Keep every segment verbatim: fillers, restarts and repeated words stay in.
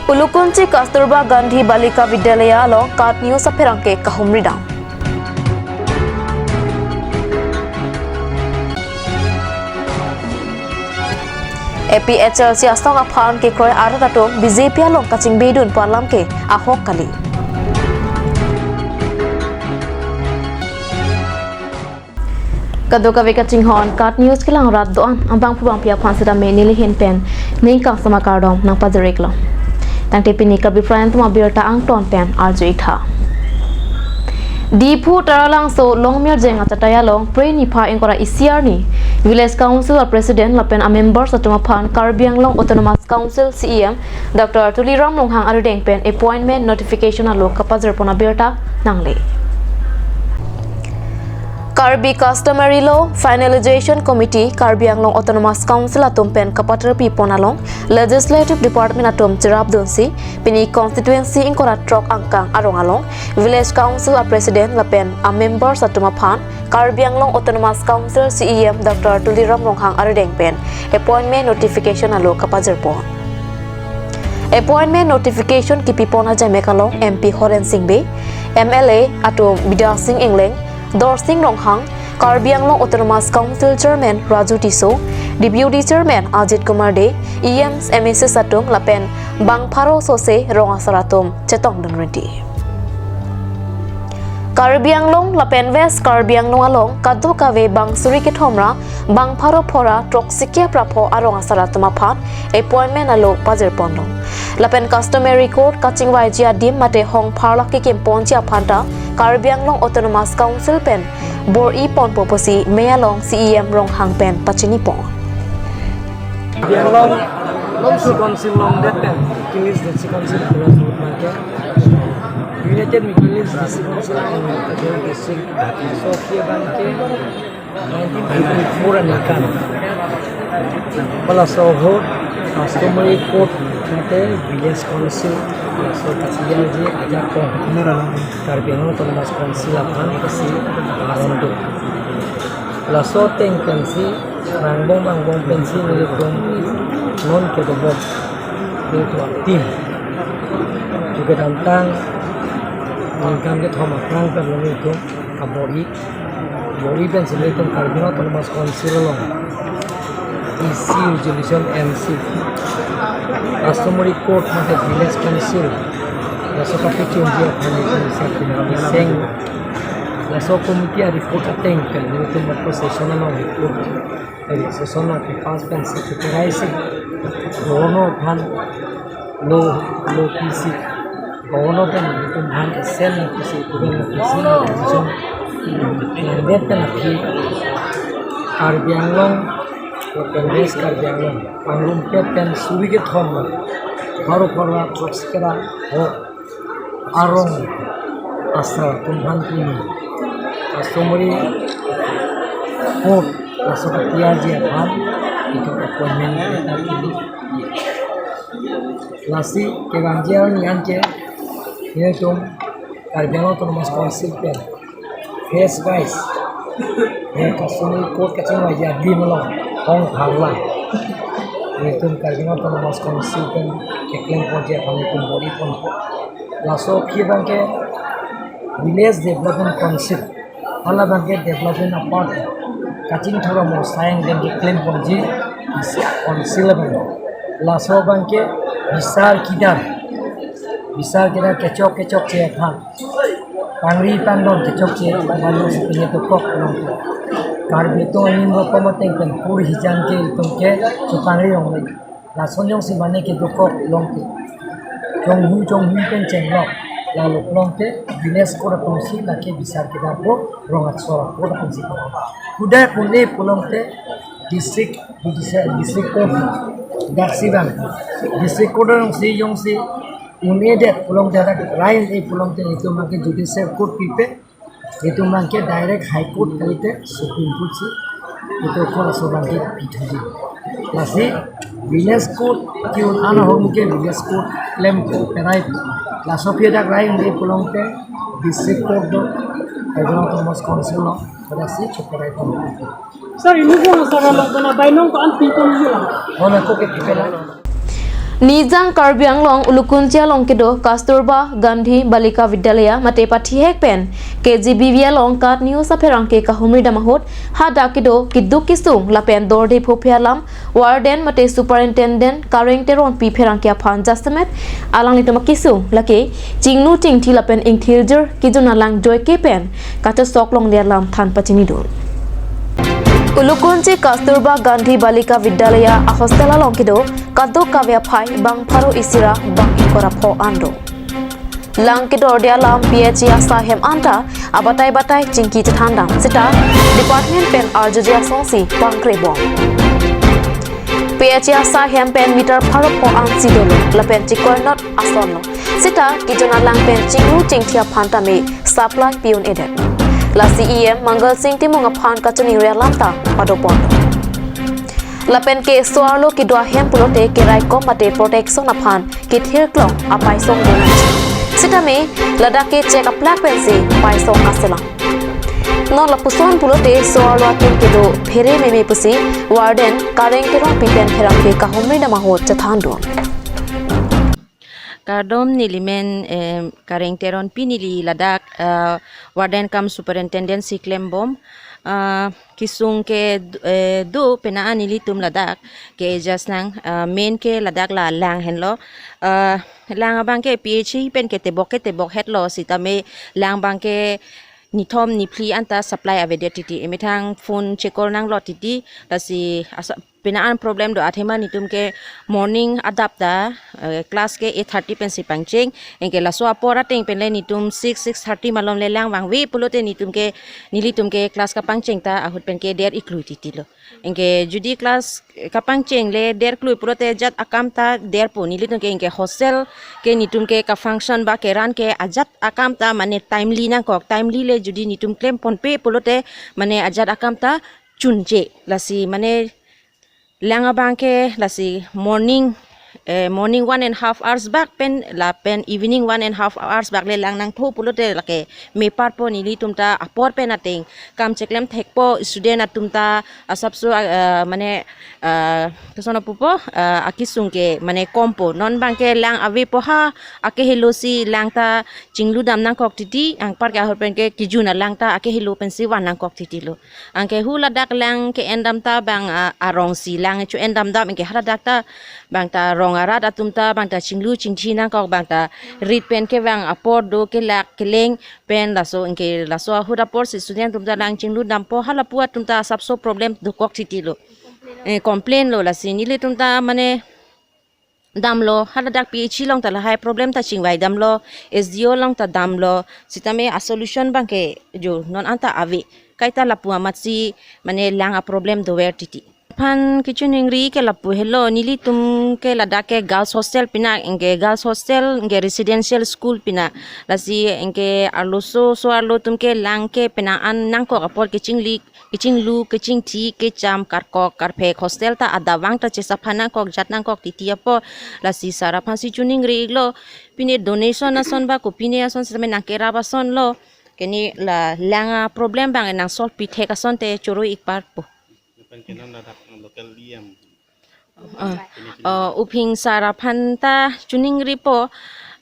Ulukunchi Kasturba Gandhi Balika Vidyalaya along KAT News apherangke kahumri dam. A P H L C asong aphan kekroi arat atum B J P along kachingbedunpo alam ke ahok kali. Kadokave kachinghon KAT News kelang rat do-an abangphu bangphi aphan sitame nelihin pen ning kangsam akardom nangpajir-iklo. Tangte pini Karbi Prime Time abirta angton pen arju-ik tha. Diphu Taralangso Longmirjeng achatai along Phre niphai ingkoi ra isi arni Village Council a President lapen a members atum aphan Karbi Anglong Autonomous Council C E M Doctor Tuliram Ronghang arideng pen appointment notification alo kapajirpon abirta nangle. Karbi Customary Law Finalization Committee Karbi Anglong Autonomous Council atum pen kapaterpipon along Legislative Department atum cherapdunsi pini constituency ingkoi ra throk angkang arong along Village Council a President lapen a members atum aphan Karbi Anglong Autonomous Council C E M Doctor Tuliram Ronghang arideng pen appointment notification alo kapajirpon. Appointment notification kipipon ajamek along M P Horen Sing Bey, M L A atum Bidya Sing Engleng, Dorsing Ronghang, Karbi Anglong Autonomous Council Chairman Raju Tisso, Deputy Chairman Ajit Kumar Dey, E Ms, M A Cs atum lapen bang pharo sose rong asar atum chetongdun rinti. Karbi Anglong lapen West Karbi Anglong along kadokave bang suri kethom ra bang pharo pho ra throksi kep ra pho arong asar atum aphan appointment alo pajirponlo. Lapen customary court kachingvaiji adim mate hong pharlak kekimponji aphan ta Karbi Anglong Autonomous Council pen bor-iponpo pusi mei along C E M Ronghang pen pachinipon. Karbi Anglong District Council along det pen Mikinis District Council pura surat bangke United Mikinis District Council and District Sophia bangke nineteen eighty-four aningkan bala sohot customary court mate village council laso kasial je ajakong Karbi Anglong Autonomous Council aphan kasi aron do. Laso ateng pensi rangbom angbong pensi nelitum non kedobom nelitum atim. Ju kedamtang ningkan kethom aphrang pen nelitum kabor-i. Bor-i pensi nelitum Karbi Anglong Autonomous Council along isi resolution M C customary court mate village council laso kapachunji aphan nelitum isi atum seng. Laso committee a report ateng pen nelitum opposition along report, eh, session along pass pen secretary si governor aphan lo lo P C governor pen nelitum aphan S L P C governor P C decision det pen aphi Karbi Anglong lapen West Karbi Anglong pangrum ke pen suri kethom pharo pharo ra throksi kep ra pho arong asar atum aphan pini customary court laso katiarji aphan itum appointment letter pini. Lasi kevangji arni anke nelitum Karbi Anglong Autonomous Council pen phase wise, eh, customary court kachingvaiji adim along hong pharla nelitum Karbi Anglong Autonomous Council pen keklemponji aphan nelitum bor-iponpo. Laso aphi bangke Village Development Council, hala bangke development apart kachingthur amo sayang den keklemponji isi council abang. Laso bangke bisar kedar, bisar kedar kechok kechokche aphan, pangri pangdon kechokche aphan si pini dokok along Karbi atum anim rokom ateng pen pur hijan ke itum ke chepangri ong le. Lason jongsi mane kedokok longte, jonghu jonghu pen chenglok, lalo longte village court atum si lake bisar kedar po, rong asor court atum si. Kuda kune pulongte district judicial, district court, daksi bang, district court along si jongsi un-edet pulongte, dak rai un-e pulongte itum abangke judicial court pipe, itum abangke direct High Court kalite Supreme Court si itum court aso abangke pithuji. Lasi village court ke-un an ahormu ke village court klempo, perai. Laso aphi dak rai un-e pulongte district court do, Karbi Anglong Autonomous Council lo, pada si cheperaipon. Sir, imu ko sir lo kena bainong ko an pipon yula. Hola ko ke pipela. Nijang Karbi Anglong Ulukunchi along kedo Kasturba Gandhi Balika Vidyalaya mate pathihek pen K G B V along KAT News apherangke kahumri dam ahut hadak kedo keduk kesung lapen dorde phophe alam warden mate superintendent Kareng Teronpi pherangke aphan jasemet alanglitum akesung lake chingnu chingthi lapen ingthirjir kejun alang joike pen kachesok longle alam than pachinidun. Ulukunchi Kasturba Gandhi Balika Vidyalaya a hostel along kedo kaduk kave aphai bang pharo isi ra bang ingkoi ra pho an do. Lang kedorde alam P H E asai hem anta abatai batai chingki chethan dam seta department pen arjuji asonsi pangkre bom. P H E asai hem pen meter pharo pho an si dolo lapen chikoi not ason lo. Seta kejun alang pen chingnu chingthi aphan tame supply pi-un-edet. Lasi E M Mangal Sing Timung aphan kachiningri alam ta padopon. Lapen ke so-arlo kedo ahem pulote keraikom mate protection aphan kethir klong apaisong do nangji. Sitame ladak ke check aplak pensi paisong aselam. Non lapuson pulote so-arlo atum kedo phere meme pusi warden Kareng Teronpi pen pherangke kahumri dam ahut chethan dun. Kardom, neli men, eh, Kareng Teronpi, neli ladak, eh, warden cum superintendent si klembom. Ah, kesung ke, eh, do penang an nelitum ladak ke adjust nang, ah, main ke ladak la lang henlo. Ah, lang abang ke P H E pen ketebok ketebok hetlo sitame lang abang ke nithom niphli anta supply avedet titi. Emethang phone chekor nanglo titi. Lasi asa penang an problem do athema netum ke morning adap ta, eh, class ke eight thirty pensi pangcheng. Anke laso apor ateng pen le netum six, six thirty malom le lang vangve pulote netum ke, nelitum ke class kapangcheng ta ahut pen ke der iklui titi lo. Anke jodi class kapangcheng le der klui pulote ajat akam ta derpo, nelitum ke anke hostel ke netum ke ka function ba keran ke ajat akam ta mane timely nangkok, timely le jodi netum klemponpe pulote mane ajat akam ta chunche. Lasi mane lang abang ke lasi morning, eh, morning one and half hours bak pen lapen evening one and half hours bak le lang nangthu pulote lake meparpo, nelitum ta apor pen ateng kam cheklem thekpo, student atum ta asapso, ah, mane, ah, koson pupo, ah, akesung ke mane kompo. Non abang ke lang avepo ha, akehelo si lang ta chinglu dam nangkok titi, anpar ke ahut pen ke kejun alang ta akehelo pensi van nangkok titi lo. Anke hu ladak lang ke-en dam ta bang, ah, arong si lang chu-en dam dam, anke haladak ta bang ta rong arat atum ta bang ta chinglu chingthi nangkok, bang ta rit pen kevang apor do, kelak keleng pen laso, anke laso ahut apor si student atum ta lang chinglu dampo, halapu atum ta asapso problem dokok titi lo. Eh, complain lo, lasi nelitum ta mane damlo, haladak P H E along ta lahai problem ta chingvai damlo, S D O along ta damlo, sitame a solution abang ke jo non anta ave. Kaita lapu amat si mane lang a problem dover titi. Aphan kachiningri ke lapu helo, nelitum ke ladak ke girls hostel pina, anke girls hostel, anke residential school pina. Lasi anke arloso so-arlo atum ke lang ke penang an nangkok apor kechingli, kechinglu, kechingthi, kecham, karkok karphek, hostel ta adap vang ta chesaphan nangkok, jat nangkok titi apor. Lasi sar aphan si chiningri iklo, pine donation ason ba kopine ason sitame nangkerap ason lo. Kene la lang a problem abang nang solve pithek asonte choro ikparpo. Lapen ke non ladak local E M. Ah, ah, uphing sar aphan ta chiningripo,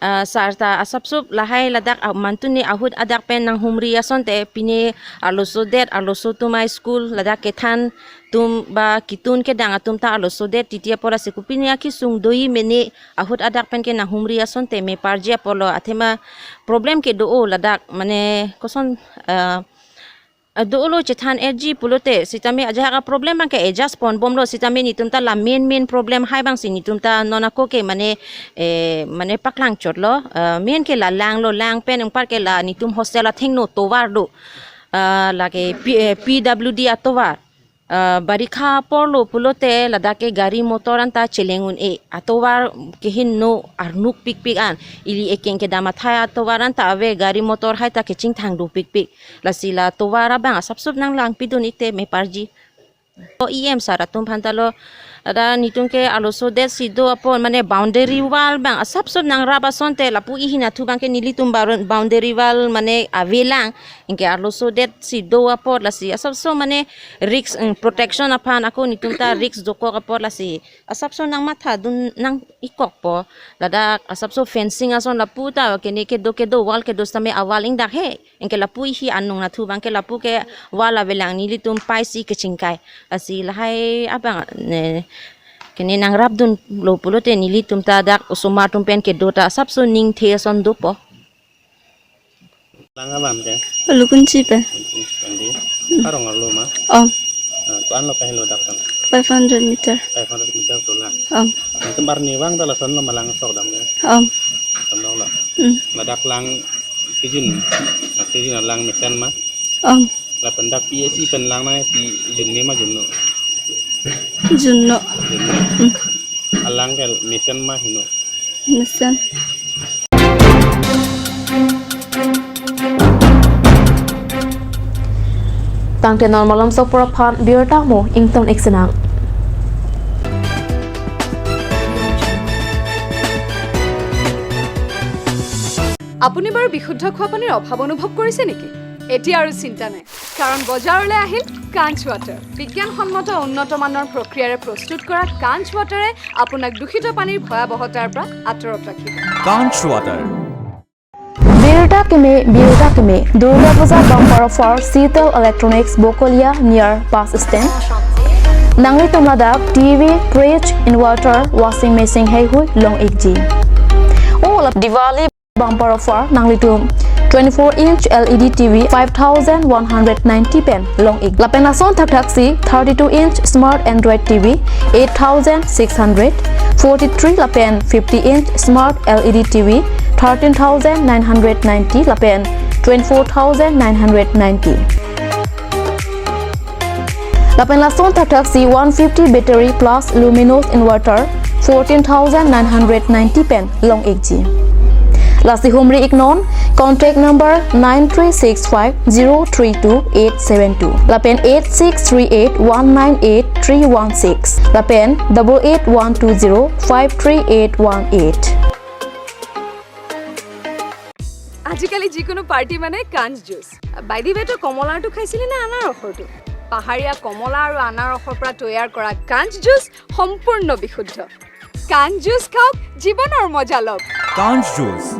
ah, sar ta asapsop lahai ladak, ah, mantuni ahut adak pen nanghumri asonte pine arloso det, arloso atum a school ladak kethan atum ba ketun kedang atum ta arloso det titi apor, lasi kopine akesung doji mene ahut adak pen ke nanghumri asonte meparji apor lo, athema problem ke do-o ladak, mane koson, ah, ah, do-o lo chethan-etji pulote, sitame ajahak a problem abang ke adjust ponbomlo, sitame netum ta la main main problem hai abang si netum ta non ako ke mane, eh, mane paklang chotlo, eh, main ke la lang lo, lang pen anpar ke la netum hostel athengno tovar do, ah, lake P-, eh, P W D atovar. Ah, barikha apor lo pulote ladak ke gari motor anta cheleng un-e, atovar kehin no arnuk pikpik an, ili ekeng kedam athai atovar anta ave, gari motor hai ta kechingthang dopikpik. Lasi la tovar abang asapsop nanglangpidun ikte meparji. O E M sir atum aphan ta lo, ada netum ke arloso det si do apot mane boundary wall abang asapso nangrap asonte lapu ihin athu abangke nelitum barun boundary wall mane avelang, anke arloso det si do apot lasi asapso mane risk, mm, protection aphan ako netum ta risk dokok apot lasi asapso nangmathadun nang-ikokpo. Ladak asapso fencing ason lapu ta kene kedo kedo wall kedo sitame a-wall ingdak he. Anke lapu ihi anung nathu abangke lapu ke wall avelang, nelitum paisi kachingkai. Lasi lahai abang ne kene nangrapdunlo pulote nelitum ta dak osomar atum pen kedo ta asapso ningthe ason dopo. Lang abang ke? Ulukunchi pen. Ulukunchi pen di. Hmm. Arong arlo ma? Om. Ah, ko-an lo kahelo dak kan? Five hundred meter. Five hundred meter to lang. Om. Nangtum arnivang ta lason lo ma lang sok dam ke? Om. Lason lo. Hmm. Ladak lang kijun, ah, kijun lang mesen ma? Om. Lapen dak P S E pen lang nangpi junne ma junno? Junno. Junno. Hmm. Alang ke mesen ma heno? Mesen. Tangte non malom sopor aphan birta mo ington iksinang. আপুনি বাৰু বিশুদ্ধ খোৱা পানীৰ অভাৱ অনুভৱ কৰিছে নেকি? এতিয়া আৰু চিন্তা নাই, কাৰণ বজাৰলৈ আহিল কাঞ্চ ৱাটাৰ। বিজ্ঞানসন্মত উন্নত মানৰ প্ৰক্ৰিয়াৰে প্ৰস্তুত কৰা কাঞ্চ ৱাটাৰে আপোনাক দূষিত পানীৰ ভয়াৱহতাৰ পৰা আঁতৰত ৰাখিব। Kanch Water. Birta keme, birta keme. Durga Puja bumper offer, Sital Electronics, Bokolia, near bus stand. Nanglitum ladak T V, fridge, inverter, washing machine heihui long-ikji. O la Diwali bumper offer, nanglitum twenty-four inch L E D T V five thousand one hundred ninety pen long-ik. Lapen lason thakthak si thirty-two inch smart Android T V eight thousand six hundred, forty-three lapen fifty inch smart L E D T V thirteen thousand nine hundred ninety lapen twenty-four thousand nine hundred ninety. Lapen lason thakthak si one fifty battery plus luminous inverter fourteen thousand nine hundred ninety pen long-ikji. Lasi humri-iknon, contact number nine three six five zero three two eight seven two lapen eight six three eight one nine eight three one six lapen double eight one two zero five three eight one eight. আজিকালি যিকোনো পাৰ্টি মানে কাঞ্চ juice. By the ৱে, তই কমলাৰটো খাইছিলি নে আনাৰসৰটো? পাহাৰীয়া কমলা আৰু আনাৰসৰ পৰা তৈয়াৰ কৰা কাঞ্চ জুচ সম্পূৰ্ণ বিশুদ্ধ। কাঞ্চ জুচ খাওক, জীৱনৰ মজা লওক। Kanch Juice.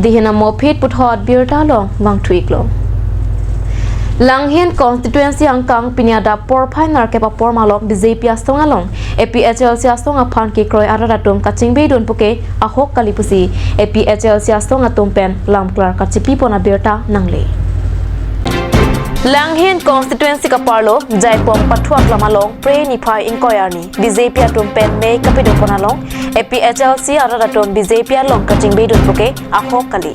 Dihena mo phit puthot birta along vangthu-iklo. Langhin constituency angkang pini adap porphai nerkep apor malom B J P asong along A P H L C asong aphan kekroi arat atum kachingbedun puke ahok kali pusi A P H L C asong atum pen lamklar kachipipon abirta nangle. Langhin constituency kaparlo Jaipong Pathuaklam along Phre niphai ingkoi arni B J P atum pen mei kapidopon along A P H L C arat atum B J P along kachingbedun puke ahok kali.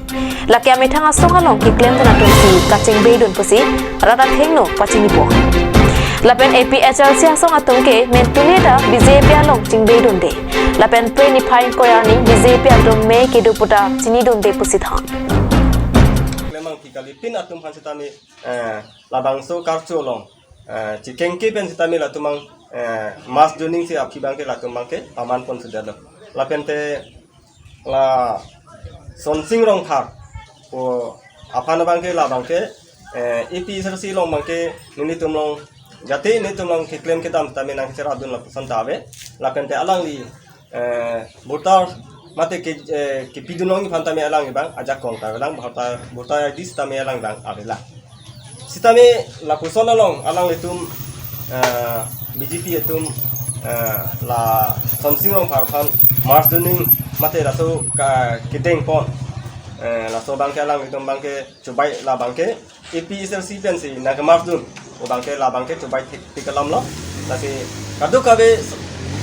Lake amethang asong along keklemdun atum si kachingbedun pusi rat athengno pachinipo. Lapen A P H L C asong atum ke mentune ta B J P along chingbedunde. Lapen Phre niphai ingkoi arni B J P atum mei kedo puta chinidunde pusi than. Klemang ki kali pin atum aphan sitame, eh, labangso karcho along, eh, chikengke pen sitame latum abang, eh, mass joining si aphi abangke latum abangke paman pon sudalo. Lapen te la Sonsing Rongphar pu aphan abangke labangke, eh, A P H L C along abangke nelitum along jati nelitum along keklem kedam sitame nangcherapdun lapuson ta ave. Lapen te alangli, eh, voter mate ke, eh, kepidun longji aphan tame alangli abang ajakong ta avelang, voter, voter I D sitame alang abang avelang. Sitame lapuson along alanglitum, eh, B J P atum, eh, la Sonsing Rongphar aphan mass joining mate laso ka kedengpon, eh, laso abangke alanglitum abangke chubai labangke A P H L C pensi nangkemass dun, o abangke labangke chubai thik thik alam lo. Lasi kadokave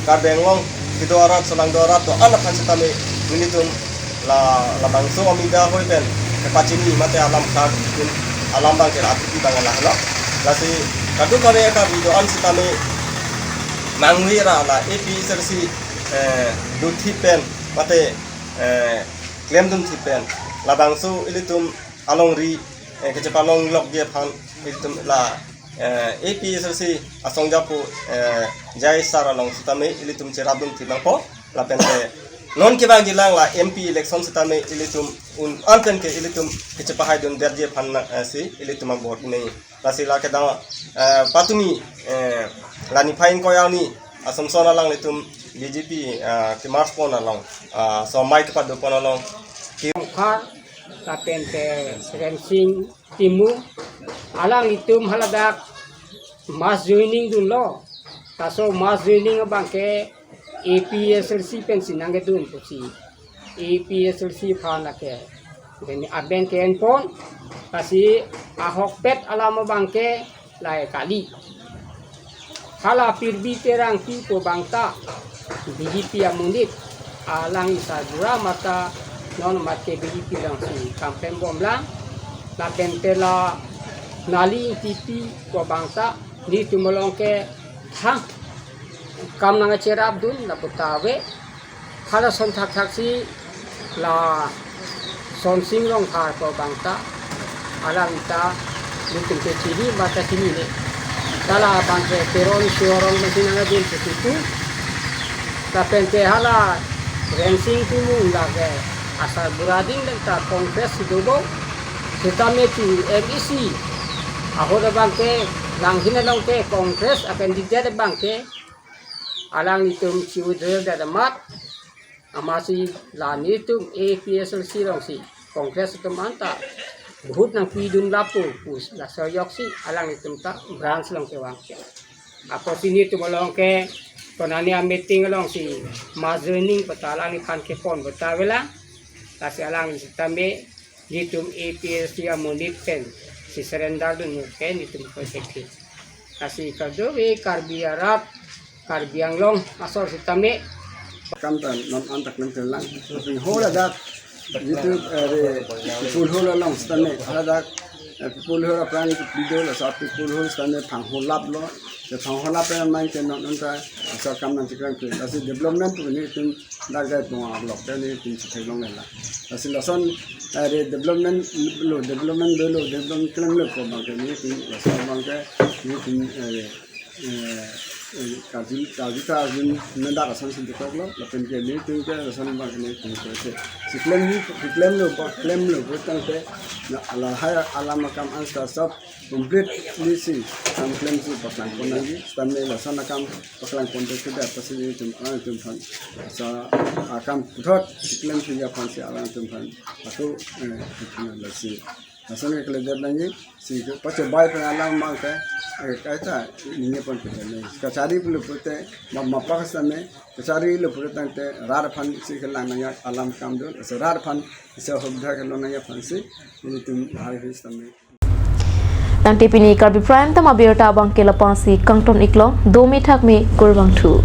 Karbi Anglong kedo arat, solangdo arat do-an aphan sitame nelitum la labangso amida hoi pen kepachini mate alam kar kin alam abangke la apipi abang lahelo. Lasi kadokave Karbi do-an sitame mangwi ra la A P H L C, eh, do thip pen mate, eh, klemdun thip pen labangso ilitum alongri, eh, kachepalonglokji aphan ilitum la, eh, A P S L C asong japo, eh, Jai Sir along sitame ilitum cherapdun thek nangpo. Lapen ke non kevangjilang la M P election sitame ilitum un-an pen ke ilitum kachepahaidun detji aphan na, eh, si ilitum abot ini. Lasi la kedang, eh, patumi, eh, la niphai ingkoi arni Asomson alanglitum B J P, eh, kemarch pon along, eh, somai kepadopon along ke Khar lapen ke Rensing Timung alanglitum haladak mass joining dunlo. Laso mass joining abang ke A P S L C pensi nangkedun pusi A P S L C aphan lake. Then aben ke-enpon, lasi ahokpet alam abang ke lahai kali. Hala Pirbi Terangpi pu abang ta B J P amonit, alang Sarbura mate non mate B J P alongsi kam klembomlang. Lapen te la Nali Ingtipi pu abang ta nelitum along ke thang kam nangcherapdun lapu ta ave. Halason thakthaksi la Sonsing Rongphar pu abang ta, alang ta nelitum ke chini mate chinine. Ta labang ke Teron Shuarong masi nangkedun pusi pu. Lapen ke hala Rensing Timung lake asarbura ding dan ta Congress si dobom. Sitame tu M A C ahut abang ke, langhin along ke Congress a-candidate abang ke alanglitum si-withdraw det amat, amatsi la nelitum A P S L C alongsi Congress atum anta vote nangpidun lapu pu laso ajoksi alanglitum ta branch along kevang ke. Apotsi nelitum along ke konane a-meeting alongsi mass joining pu ta alangliphan kepon pu ta avelang. Lasi alangli sitame nelitum A P S C amonit pensi surrender dun ke nelitum ko sekhi. Lasi kadokave Karbi arat, Karbi Anglong asor sitame kam ta non anta klem kelang. Lapen haladak nelitum, eh, re, People Hall along sitame haladak, eh, People Hall aphrang nelitum pido, laso People Hall sitame phangholaplo. Te phangholap pen main ke non anta laso akam nangcheklemkle. Lasi development pu nelitum dak Jaipong along te nelitum chetheklonglelang. Lasi lason, eh, re development lo, development dolo, development klemlo pu abang ke nelitum lason abang ke nelitum, eh, eh, eh, karju, karju ta arjun mendak ason si dokoklo, lapen ke nelitum ke lason abang ke nelitum ke se. Si klem ni, si klemlo, ba klemlo, pu tangte, na lahai alam akam ansa sab completely si kam klemsi paklangpon nangji, sitame lason akam paklangpon te kedo apotsi nelitum alangtum aphan, laso akam puthot klemsi aphansi alangtum aphan ako, eh, lasi. Lason ke kledet nangji, si ke pache bai pen alam abang ke, eh, kaita ningje pon pute ne. Kachari pulo pute, ma, mapak sitame, kacharilo pute tangte, rat aphansi kelang nangji alam akam do, laso rat aphan, laso hokdar kelong nangji aphansi, nelitum lahai sitame. Tangte pini Karbi Prime Time abirta abang ke lapangsi kangton iklo, dome thakme, kurvangthu.